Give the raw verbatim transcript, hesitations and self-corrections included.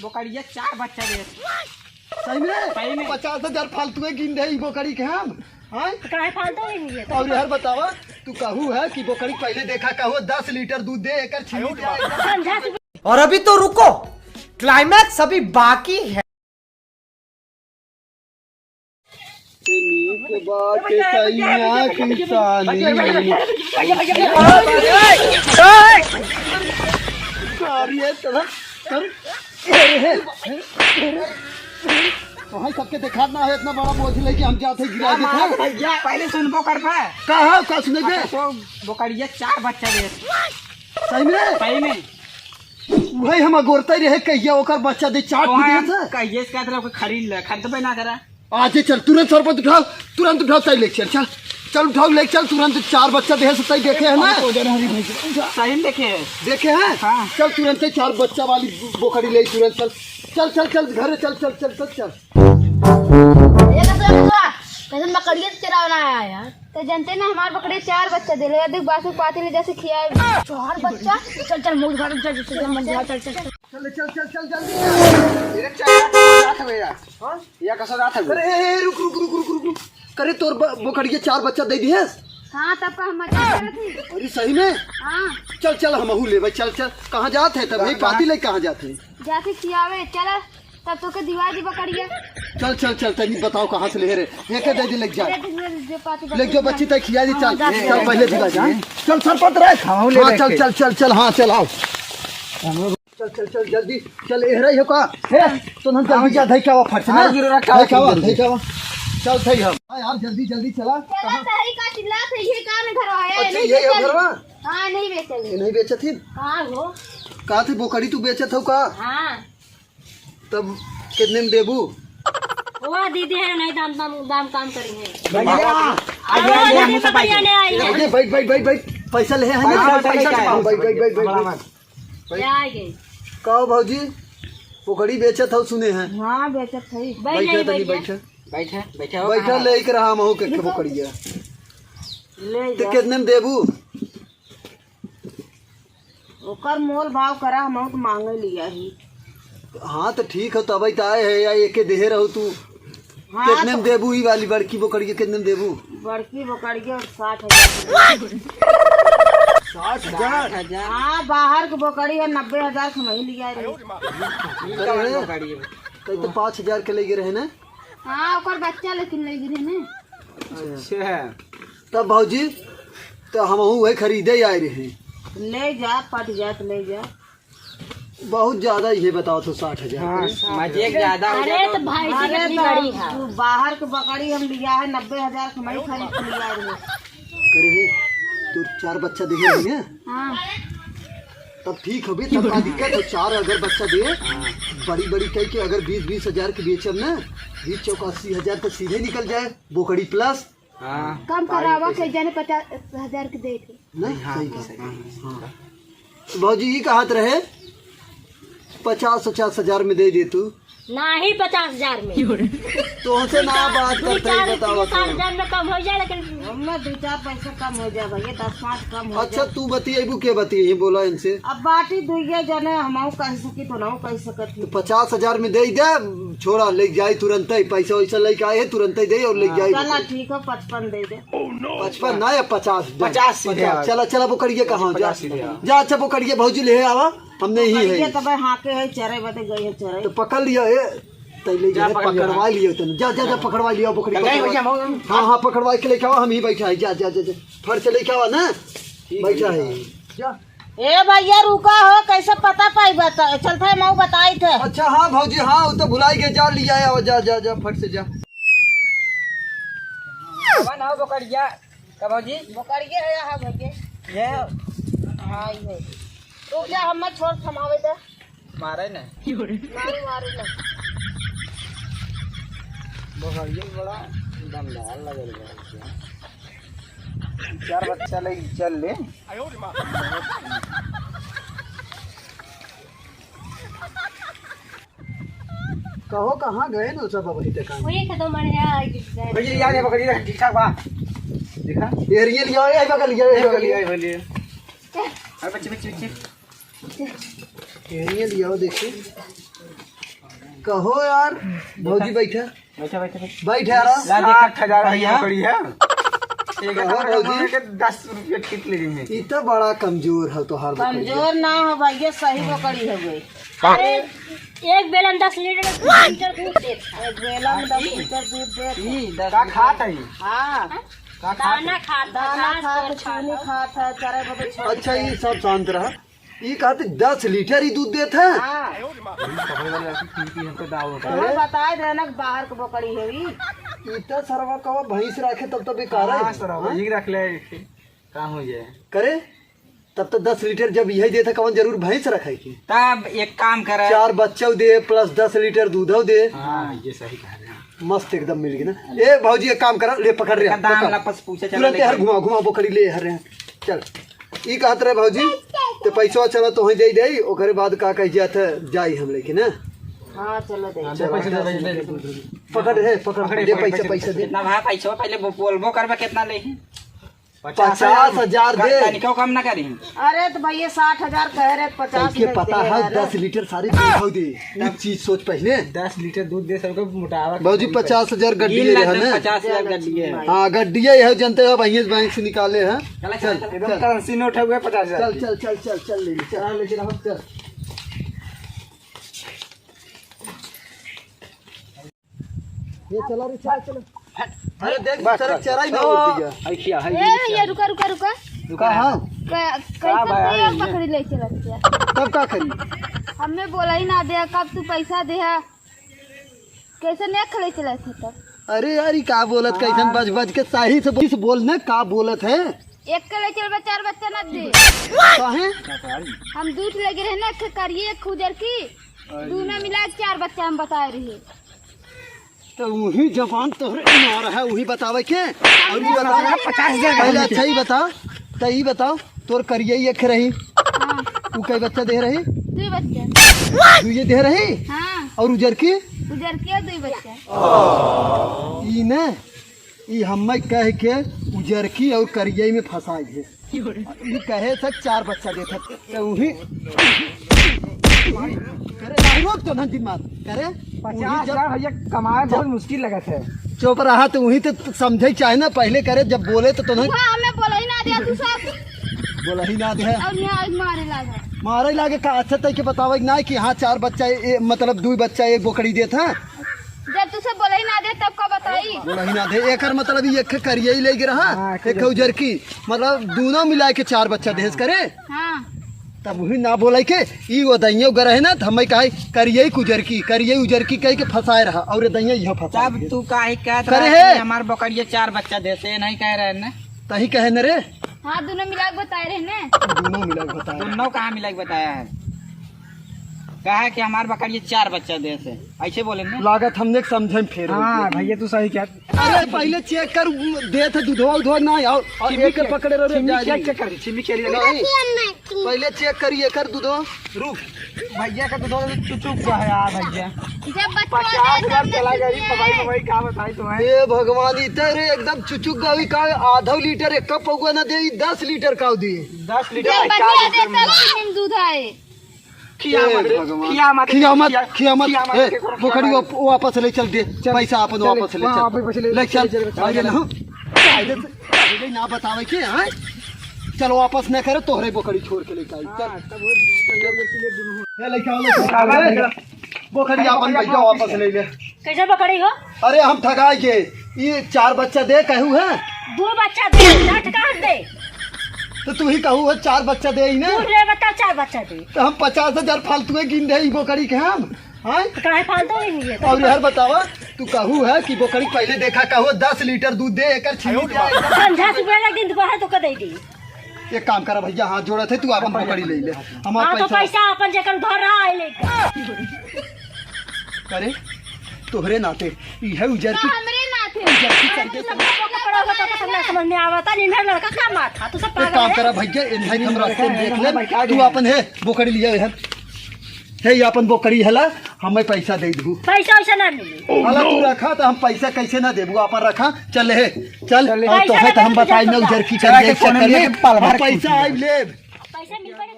बोकरिया चार बच्चा दे। सही में? सही में। पचास हजार फालतू है, गिन दे ई बोकरी के हम। हाँ? तो काहे फालतू है ये? और यार बतावा, तू कहू है कि बोकरी पहले देखा, कहू दस लीटर दूध दे, एकर छीनी दे, समझा तू। और अभी तो रुको, climax अभी बाकी है। नीक बाटे सैया किसानी। अरे, चला, चल। अरे, हे, हे, हे, तोहई सबके देखात ना है, इतना बड़ा बोझ लेके हम जात है गिरा देत है। भैया, पहले सुनबो कर बा। का है, का सुनेबे? तो बोकरिया चार बच्चा दे। सही में? सही में। वही हम अगोरते रहे, कहिया ओकर बच्चा दे, चार वहाँ दे। कहिए से कहत रहे, ओके खरीद ले, खरीदबे ना करा। आजे चल, तुरंत सरपंच उठाओ, तुरंत उठाओ, तई लेके चल, चल, चल उठाओ, लेके चल तुरंत, चार बच्चा देहे से तई देखे है ना? सही में देखे है। देखे हैं? हाँ। चल तुरंत चार बच्चा वाली बोकरी ले, तुरंत चल, चल, चल, चल, घरे चल, चल, चल, चल, चल। ये कसो, कसो, कैसे बकरिया से चरावना आया यार? तो जनते ना, हमार बकरी चार बच्चा देले, देख बासु पाती ले जैसे खियाए। चार बच्चा? चल, चल, मुंह उघाड़, चल, चल, चल, मुंह उघाड़, चल, चल, चल। चल, चल, चल, चल, जल्दी चल। ये चार बच्चा रात में यार। हाँ? या कसो रात है? अरे, ए, ए, रुक, रुक। करे तोर ब-, बोकरिया चार बच्चा दे दिहस? हाँ, तब का हम मजाक करत ही। अरे, सही में? हाँ। चल, चल, हमहू लेबे, चल, चल। कहाँ जात है तब? गा-, पाती गा- ले कहाँ जात है? जाके खियावे, चल, तब तोके दिवा दी बकरिया। चल, चल, चल, तनी बताओ कहाँ से ले रे? ये के दे दे, लेके जा। दे दे, दे दे, पाती लेके जाओ बकरिया। बच्ची, तक खिया दी, हाँ, चल। जा, चल, जा, पहले जा, दिवा जा। दी। चल, सरपंच रे। हाँ, ले हाँ, चल, बैठे। चल, चल, चल, हाँ, चल, आओ। चल, चल, चल, जल्दी चल, एहरई हो का? हे, तो हम जल्दी जा, धई के आवा फट से ना। हाँ, गिरो रखा, धई के आवा, गिरो। धई के आवा। चल, धई हम। हाँ यार, जल्दी, जल्दी चला। चला, सही का चिल्ला, सही है, का में घर आया है, अच्छा, नहीं ये बेचल। घरवा? हाँ, नहीं बेचल। ये नहीं बेचत ही? हाँ, हो। का थी बोकरी तू बेचत हो का? हाँ। तब कितने में देबू? वो दीदी है, नहीं दाम, दाम, दाम काम करी है। भैया, आ, आ, आ, आ, दीदी, आ, सब भैया ने आई है। अरे, बैठ, बैठ, बैठ, बैठ। पैसा ले है ना? पैसा, पैसा, पैसा। हाँ, बैठ, बैठ, बैठ, बैठ, बैठ। ले आ गए। का हो भौजी, बोकरी बेचत हौ सुने हैं? हाँ, बेचत है। बैठ बैठा नहीं, तनी, बैठ जा। बैठा। बैठा, बैठा हो, बैठा, कहाँ लेके रहा हम हो के बोकरिया। ले तो जा। कितने में देबू? ओकर मोल भाव करा, हम तो मांगे लिया ही। हाँ, तो ठीक हो, तब तो आए है या एके देहे रहो तू। हाँ, कितने में तो देबू ई वाली बड़की बोकरिया, कितने में देबू? बड़की बोकरिया साठ हजार। साठ हजार? हाँ, बाहर के बोकरी है, नब्बे हजार के वही लिया रे। अरे, तो, तो पाँच हजार के ले गए रहे ना? हाँ, ओकर बच्चा लेकिन ले गए रहे ना। अच्छा। तब भौजी, तो हमहू वही खरीदे आए रहे। ले जा, पट जा तो ले जा। बहुत ज्यादा ये बताओ तो साठ हजार हाँ, करे। मजे के ज्यादा हो अरे जाए तो तो भाई जी अरे कितनी तो बड़ी है। तू बाहर के बकरी हम लिया है, नब्बे हजार के मैं खरीद के लिया है। करे हे, तू चार बच्चा देखे है ना? हाँ। तब ठीक होबे, तब का दिक्कत है? चार अगर बच्चा दे, बड़ी बड़ी कह के अगर बीस बीस हजार के बेचब ना, बीस चौका अस्सी हजार तो सीधे निकल जाए, बोकरी प्लस। हाँ। कम करावा के जाने पचास हजार के दे थे। नहीं, हाँ, सही बात। सही। हाँ। तो भौजी, ई कहत रहे, पचास, पचास हजार में दे दे तू। नाही, पचास हजार में। तो हमसे ना बात दो करते ही चार, बताओ तीन चार तो। हजार में कम हो जाए, लेकिन हम ना दो चार पैसा कम हो जाए भैया, दस पाँच कम हो अच्छा, जाए। तू बतियेबू के बतिये, बोला इनसे। अब बाटी दुइये जने, हमहू कह सकी तो ना कह सकत ही। तो पचास हजार में दे दे, छोड़ा, ले जाई तुरंत ही, पैसा वैसा लेके आए है, तुरंत ही दे और ले जाई। चला ठीक है, पचपन दे दे। पचपन ना या पचास दे। पचास सीधे पचास। आ। चला, चला, बोकरिया कहाँ? जा, पचास सीधे आ। जा, अच्छा, बोकरिया भौजी ले आवा, हमने ही है। बोकरिया तब हाँ के है, चरे बदे गई है, चरे। तो पकड़ लिया, ए, तैं ले जा, जा, पकड़ लिया। पकड़वा लिया तने। जा, जा, जा, पकड़वा लिया बोकरी, नहीं, पकड़वा। भैया, हम हाँ, हाँ, पकड़वा के लेके आवा, हम ही बैठा है। जा, जा, जा, जा, फट से लेके आवा ना। ठीक है, बैठा है। जा। ए भैया, रुका हो, कैसे पता पाई बता, चलता है, मऊ बताई थे। अच्छा, हाँ भौजी, हाँ, वो तो भुलाई गए, जा लिया आवा, जा, जा, जा, फट से जा। कौन हो बोकरिया? का भौजी? बोकरिया है, हाँ भैया। ये? हाँ, ये। रुक जा, हम मत छोड़, थमावे दे। मारे न। मारे, मारे न। बोकरिया बड़ा दमदार लगल बा। चार बच्चा ले चल ले। कहो, कहाँ गए न सब अबही तक? वही खत्म बन गया, आ गई। भैया, यार, ये पकड़िए, ठीक ठाक बा। देखा? ये रियल लिया, ये पकड़ लिया, ये पकड़ लिया। ये पकड़ लिया। अरे बच्चे, बच्चे, बच्चे। ये रियल लिया, देखिए। कहो यार, भौजी बैठा। बैठा, बैठा, बैठा। बैठ यार। ला देखा, साठ हजार भैया। बकरी है। एक कहो हजार भौजी। के दस रुपया ठीक ले गई है। ई तो बड़ा कमजोर है तोहार बकरी। कमजोर ना हो भैया, सही बकरी हो गई। अरे, एक बेलन दस लीटर, लीटर दूध देत है। एक बेलन दस लीटर दूध देत है। ई, दस का लीटर। खात है? हाँ। का खात दाना है? खात है, दाना घास खात है, फूस खात चुनी है। खात है, चरे बदे छोड़ अच्छा, के। ई सब शांत रहा। ई कहते दस लीटर ही दूध देत है। हाँ। पकड़े वाले लड़की पी पी हमको दाव होता है। अरे? बताए दे ना कि बाहर के बकरी है ई। ई तो सरवा कवा भैंस रखे तब तो बेकार है। हाँ, सरवा, हाँ? ई रख ले, का हो जाए? करे? तब तो दस लीटर जब यही देत है, कवन जरूर भैंस रखे की? तब एक काम करे। चार बच्चा दे plus दस लीटर दूध दे। हाँ, ये सही कह रहे हैं। मस्त एकदम मिल गई ना। ए भौजी, एक काम करा, ले पकड़ रहे हैं, एकदम पकड़। ला पस पूछे चलो तुरंत लेके। हर घुमा, घुमा बकरी ले हर रहे हैं। चल, ई कहत रहे भौजी, ते पैसवा चला तोहे दे दे, ओकरे बाद का कह जात है, जाई हम लेके ना। हाँ, चलो दे। हाँ, दे पैसे, दे पैसे, दे दे। पकड़ रे, पकड़, पकड़, दे पकड़, पैसे, पैसे, पैसे दे। कितना भा पैसवा पहले बो-, बोलबो करबा कितना ले? पचास हजार दे। तनिको कम ना करी। अरे तो भैया साठ हजार कह रहे, पचास तनिके नहीं पता दे है, यार। दस लीटर सारी दूध दे। एक चीज सोच पहले। दस लीटर दूध दे सबको मोटावा भौजी, पचास हजार गड्डी गिन है ला ना? पचास हजार गड्डी है। हाँ, गड्डी है, जनते हो भैया बैंक से निकाले हैं। चला, चला, चल, चला। एकदम चल। करेंसी नोट है, पचास हजार चल, की। चल, चल, चल, चल, ले ले, चल। हाँ, लेके रहो, चल। ये चला रे, चला, चला। अरे देख, बस, बेचारा बस। चराई ना ओ, होती है। ऐसिया है, ए, ऐसिया। ये रुका, रुका, रुका। रुका, हाँ। क-, का कैसे भाई, तू ये ये? बकरी ले चलत है? तब का करी? हमें बोला ही ना दे, कब तू पैसा दे है? कैसे नेख ले चलत है तब? अरे यार, ई का बोलत, हाँ। कैसन बज बज के सही से बोल, से बोल ना, का बोलत है? एक के ले चलबे, चार बच्चा ना दे। काहे? हम दूध लेके रहे ना, एक करिए, एक उजर की। अरे। दोनों मिला के चार बच्चा हम बताए रहे। तो वही जबान तोहरे मार है, वही बतावे के। और ई बताओ, पचास हजार पहले अच्छा ही बताओ, तो ई बताओ, तोर करिया एक रही, हाँ। उ कई बच्चा दे रही? दुई बच्चा। दुइये दे रही? हाँ। और उजर की? उजर की और दुई बच्चा। ई ने, ई हम्मे कह के उजर की और करिया में फंसाई है। ई कहे से चार बच्चा देत है, तो उही करे, नहीं रोक तो ना दिमाग करे। पचास हजार भैया कमाए बहुत मुश्किल लगत है। चुप रहा, तो उही तो समझे चाहे ना, पहले करे, जब बोले तो तुमने हाँ, हमें बोला ही ना दिया तू सब। बोला ही ना दिया। और यहाँ आज मारे लागा। मारे लागे का? अच्छा तय के बतावे ना कि हाँ, चार बच्चा, ए, मतलब दो बच्चा एक बोकड़ी देत है। जब तुसे बोला ही ना दे, तब का बताई? बोला ही ना दे, एकर मतलब ई एक करिया ही ले गे रहा, हाँ, एक उजर की, मतलब दोनों मिला के चार बच्चा देस करे। हाँ। तब उही ना बोले के, ई वो दइयो ग रहे ना, त हमें कहे करिया ही उजर की, करिया ही उजर की कह के फंसाए रहा, और दइयो यह फंसा तब दिए। तू काहे कहत करे रहा है? कि हमार बकरिया चार बच्चा देते, नहीं कह रहे ना? तही कहे न रे। हाँ, दोनों मिला के बताए रहे ना। दोनों मिला के बताए रहे। दोनों कहाँ मिला के बताया है? कहा कि हमार बकरिया चार बच्चा देते, ऐसे बोले ना? लागत हमने के समझे में फेर हो हाँ, गया। भैया तू सही कह अरे पहले चेक कर, देत है दूधवा उधवा ना आओ, और चिम्मी एक के के, पकड़े रहो, चिम्मी जा के रही। चेक करी, चिम्मी के लिए नहीं, पहले चेक करी एकर दूधवा। रुक, भैया का दूधवा तो चुचुक गया है यार भैया। जब बच्चा पचास हजार चला गया रे, पकाई पकाई का बताई तुम्हें। ए भगवान, इतने रे एकदम चुचुक गई का, आधा लीटर एक कप पौवा ना दे, दस लीटर का दे। दस लीटर जब का बच्चा दे, देता तब दूध आए। खिया ए मत रे, भगवान। खिया मत, खिया मत, खिया, खिया मत। खिया मत, ए, के करो, बोकड़ी खिया मत। वाप-, वापस ले चल दे। चल, पैसा अपन चल, वापस ले हाँ, चल। वापस ले, ले चल। चल, चल, चल, अरे चल। ना, कायदे से, कायदे ना बतावे के, हाँ? चल, वापस ना करे, तोहरे बोकड़ी छोड़ के लेके आई। चल। हाँ, तब वो, तब वो, ए, लेके आओ, लेके आओ। अरे, बोकड़ी अपन भैया वापस ले ले। कैसे पकड़ी हो? अरे हम ठगाई के, ये चार बच्चा दे कहू है? दो बच्चा दे, चार ठगा दे। तो तू ही कहू है चार बच्चा दे ही ना? दो ले बता, चार बच्चा दे। तो हम पचास हजार फालतू गिन दे ई बोकड़ी के हम, हाँ? तो काहे फालतू ही नहीं है? और यार बतावा, तू कहू है कि बोकड़ी पहले देखा कहू दस लीटर दूध दे एकर छीनी जाए। संझा सुबह एक दिन दोपहर तो कर दे दी। एक काम करा भैया, हाथ जोड़त है, तू अपन बोकड़ी ले ले। हमार हाँ, तो पैसा पैसा अपन जेकर उधार रहा है लेके। करे, तोहरे नाते, ई है उजर की। हमरे नाते। उजर की अरे, करके तू सब पकड़ा होगा तो, तो सब ना समझ में आवता, नहीं, मेरा लड़का का माथा, तू सब एक पागल काम है। करा भैया, इन्हें हम रास्ते में देख ले, तू अपन है, बोकड़ी लिया है। है, ये अपन बोकड़ी हला, हमें पैसा दे दू। पैसा वैसा ना मिले। हला तू रखा, तो हम पैसा कैसे ना देबू, अपन रखा, चल है, चल, चल। और तो पैसा है, तो हम ना बताई ना, मिले। उजर की चला कर के देख कोने चक्कर में में, के पाल हम मार पैसा खींच आई ले। पैसा मिल पड़े।